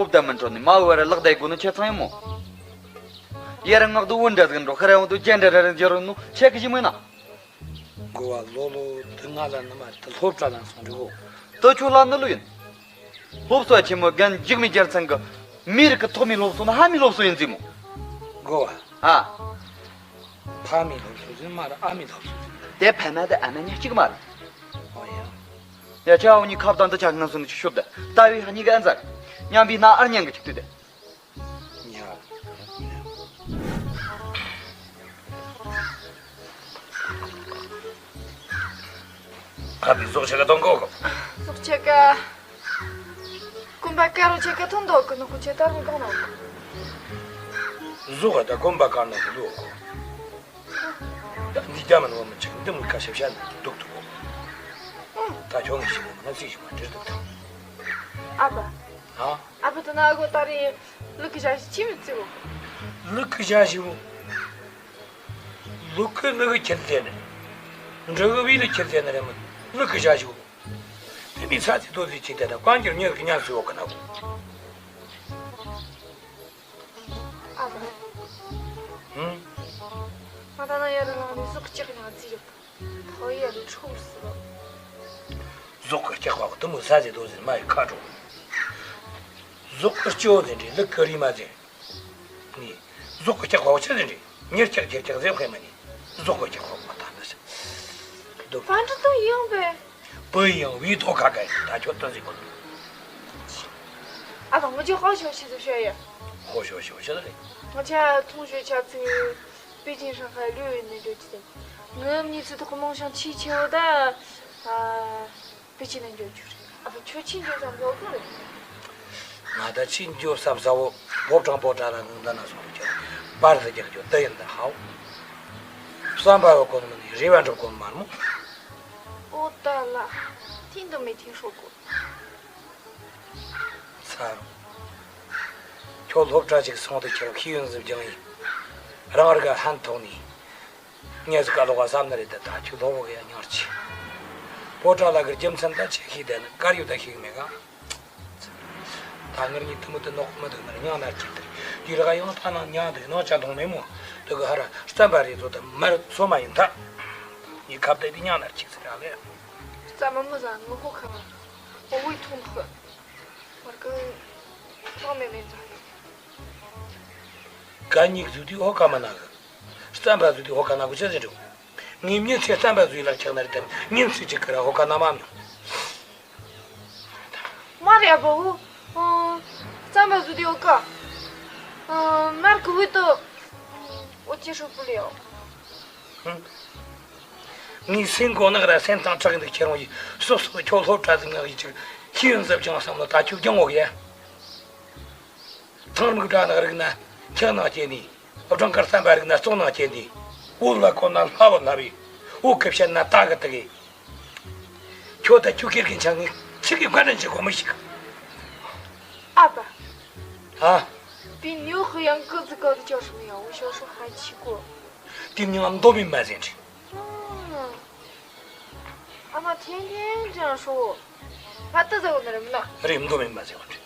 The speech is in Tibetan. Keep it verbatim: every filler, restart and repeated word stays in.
ལོ་བསྡད་མི་འགྲོ་ནི་མ་བུ་བར་ལག་བསྡད་དགོས་ནི་ཆེ་ཚང་ཡིན་མོ། ཡ་ར་ངག་ཏུ་འུ་འདྲ་ཟིག་འགྲོ་ཁ་ར་འུ་དུ་རྒྱན་འདྲ་ར་ར་འཇོར་ནུ་ཆེ་གི་ཞི་མོ་ཡིན་ན། འགོ་བ་ལོ་ལོ་དུ་ང་ལ་ནི་མ་དུ་སློབ་གྲྭ་ལ་སོང་འགྲོ་གོ། དུ་ཆུ་ལ་ནི་ལུ་ཡིན། སློབ་གསོ་ཆེན་མོ་རྒན་འཇིགས་མེད་རྒྱལ་མཚན་གི་མི་རིགས་ཀྱི་ཐོག་མའི་སློབ་གསོ་ནི་ཧ་མའི་སློབ་གསོ་ཡིན་ཟིག་མོ། འགོ་བ། ཨ། ཕ་མའི་སློབ་གསོ་ཟིན་མ་ར་ཨ་མའི་སློབ་གསོ་ཟིན། དེ་ཕ་མ་དེ་ཨ་མ་ཉག་གཅིག་མ་རེད། ཨོ་ཡ། ཡ་ཆ་འུ་གཉིས་ཁ་བརྡ་འདི་ཆ་ངན་སོང་ནི་ཆི་ཤོད་དེ་ལྟ་བའི་ཧ་གཉིས་ཀ་ཨན་ཟར། མཉམ་པའི་ན་ཨར་ཉན་གི་ཆིག་ཏུ་དེ། ཉ། ཁ་བི་ཟོག་ཆེ་ག་གཏོང་གོ་གོ། ཟོག་ཆེ་ག་གོམ་པ་ཀ་རུ་ཆེ་ག་ཐོན་འདུག་གི་ནི་ཁུ་ཆེ་ཏར་མི་གཏོང་ནོ། ཟོག་ག་ད་གོམ་པ་ཀ་ནོ་གི་ལུ་གོ། ད་འདི་རྒྱ་མ་ནོ་མི་ཆེ་ག་འདི་མི་ཀ་ཤེབ་ཤ་ནི་འདུག་འདུག་གོ། ད་ཁྱོད་ངི་ཞིག་མ་ན་ཚིག་ཞིག་མ་འདྲེར་འདུག་ད། ཨ་ཕ། ཨ། ཨ་ཕ་ད་ན་གོ་ད་རེ་ལུག་གི་ཞག་ཞིག་ཅི་མི་བརྩི་གོ། ལུག་གི་ཞག་ཞིག་གོ། ལུག་གི་ནི་གི་ཁྱེར་ཟེར་ནས། འབྲི་གི་བི་ལི་ཁྱེར་ཟེར་ནས་རེད་མོ། ལུག་གི་ཞག་ཞིག་གོ། དེ་མི་ཚ་ཚི་དོ་ཚི་ཅི་དེ་ད་གང་གྱུར་ཉེར་གི་ཉག་སུ་ཡོད་གི་ན་གོ། ཨ་ཕ། ཧུམ། ང་ད་ན་ཡར་ལངས་ནས་ཟོག་གཅིག་ཉག་རྩིས་ཡོད། ཕོ་ཡར་འཁྲུགས་སོ། ཟོག་གི་ལྕགས་པ་གི་དུ་མོ་ས་ཟེ་དོ་ཟེར་མ་ཡི་ཁ་དྲོ། ཟོག་གི་སྐྱོ་ཟེར་འདྲི་ལུག་གི་རི་མ་ཟེར། ནི། ཟོག་གི་ལྕགས་པ་ཆི་ཟེར་འདྲི་ཉེར་ལྕགས་ཁྱེར་ལྕགས་ཟེར་ཁོས་མ་ནི། ཟོག་གི་ལྕགས་པ་མ་ཐང་ན་ཟེར། དུ། ཕ་འདྲི་དུ་ཡོང་པས། བུ་ཡང་བི་ཐོ་ཁ་ཁ་ཡིན་ད་ཁྱོད་དུ་ཟིག་གོ། ཨ་ད་ངོ་ཅི་ཧོ་ཤོ་ཤི་ཟེར་ཤོ་ཡ། ཧོ་ཤོ་ཤོ་ཤི་ཟེར་རེད། ང་ཆ་ཐུང་ཤོས་ཆ་ཚིག་པེ་ཅིན་ཧྲང་ཧའེ་ལུས་ཡོད་ནས་འགྲོ་རྒྱུ་དེ། ངའི་མྱི་ཚེ་ཐོག་རྨོངས་ཤིང་ཆེས་ཆེ་བོ་ད། ཨ། པེ་ཅིན་ནས་འགྲོ་རྒྱུ་རེད། ཨ་ཕ་ཁྱོད་ཕྱིན་འགྲོ་ཙམ་ཡོད་གི་རེད། ང་ད་ཕྱིན་འགྲོ་བསམ་ས་བོ་བོ་ཀྲང་པོ་ཏྲ་ལ་ནང་ད་ན་སོང་རྒྱུ་པར་ཟ་རྒྱག་རྒྱུ་དེ་ཡིན་ད་ཧའོ། བསམ་པ་བོ་གོ་ནི་མིན་རེ་བ་འགྲུབ་གོ་ནི་མ་རེད་མོ། ཨོ་ད་ལ། ཐིན་དུ་མི་ཐིན་ཧྲོ་གོ། ཚ། ཁྱོད་སློབ་གྲྭ་ཅིག་སོང་དུ་ཁྱེར་ཤེས་ཡོན་ཟིབ་ཀྱང་ཡིན། རང་རིག་ག་ཧན་ཐོག་ནས། ངས་སུ་ཀ་ལོག་ག་བསམ་ནི་རེད་ད་ད་ཁྱོད་སློབ་བུ་ག་ཡ་ཉར་ཆེ། པོ་ཏྲ་ལ་གི་རྒྱུ་མཚན་ད་ཆེ་ཤེས་དེ་ནི་དཀར་ཡོད་ད་ཤེས་གི་མེད་ག། ད་ངར་གཉིས་དུ་མི་དུ་ནོག་མི་འདུག་ནར་ཉང་ནར་ཆེ་དེ་དེ་ར་ག་ཡང་ད་ནང་ཉང་དུ་ནང་ཅ་མཐོང་མེད་མོ། དུ་གི་ཧ་ར་བསམ་པ་རེད་ཚོ་ད་མར་སོ་མ་ཡིན་ད། ངའི་ཁབ་ད་དེ་ཉང་ནར་ཆེ་ཟེར་ར་ལེ། རྩ་མ་མི་ཟ་ངུ་ཧོ་ཁ་མ། ཨོ་ཝི་ཐུང་ཁུ། མར་ཀི་ཐོག་མེད་མེད་ཟ་ཡོད། ག་ཉིག་ཟུ་དུས་ཨོ་ཀ་མ་ན་གི། རྩམ་པ་ཟུ་དུས་ཨོ་ཀ་ན་གི་ཆི་ཟེར་འགྲོ། ངའི་མྱི་ཚེ་རྩམ་པ་ཟུ་ཡི་ལག་ཆགས་ན་རེད་དམ་ཉིན་སུ་ཅིག་གི་ར་ཨོ་ཀ་ན་མ་མྱོང་། མ་རེད་ཨ་བོ། རྩམ་པ་ཟུ་དུས་ཨོ་ཀ། མར་ཀི་ཝི་ཏོ། ཨོ་ཅི་ཧྲུ་པུ་ལེའོ། ངའི་སེམས་གོ་ནག་ར་སེམས་ཐང་དྲག་འདུག་ཁྱེད་རང་ཡིས་སོ་སོ་ཁྱོད་སློབ་གྲྭ་ཟིག་ངག་ཡིན་ཅིག་ཤེས་ཡོན་ཟབ་ཅིང་བསམ་བློ་ད་ཁྱོད་སྦྱང་འོག་ཡ། ཐང་རིམ་གྱི་སྦྲ་ནག་རིག་ན་འཁྱག་ནག་སྐྱེས་ནས། སྦྲང་དཀར་བསམ་པ་རིག་ན་བཙོག་ནག་སྐྱེས་ནས། འོད་ལ་གོ་ན་ལྷ་བ་ལྷ་བའི། འོད་ཀྱི་བཤད་ན་རྟ་གི་དུ་གི། ཁྱོད་ད་ཁྱོད་ཁེར་གི་ཆང་ངས་ཁྱི་གི་བཀའ་དྲིན་ཆེ་གོ་མི་ཤིག་ཨ་ཕ། ཨ། དེ་ཉོ་ཧི་ཡང་ཀི་ཙི་ཀ་ཙི་ཅོ་ཧྲི་མི་ཡང་འུ་ཤོ་ཧྲོ་ཧ་ཆི་གོ། དེ་མྱིང་མདོ་མི་མ་ཟེར་འདྲི། ཨ་མ་ཐེན་ཐེན་ཅང་ཧྲོ། ཕ་ཏི་ཟེར་བ་ནི་རེད་མིན་ན། རེད་མདོ་མི་མ་ཟེར་བ་འདྲི།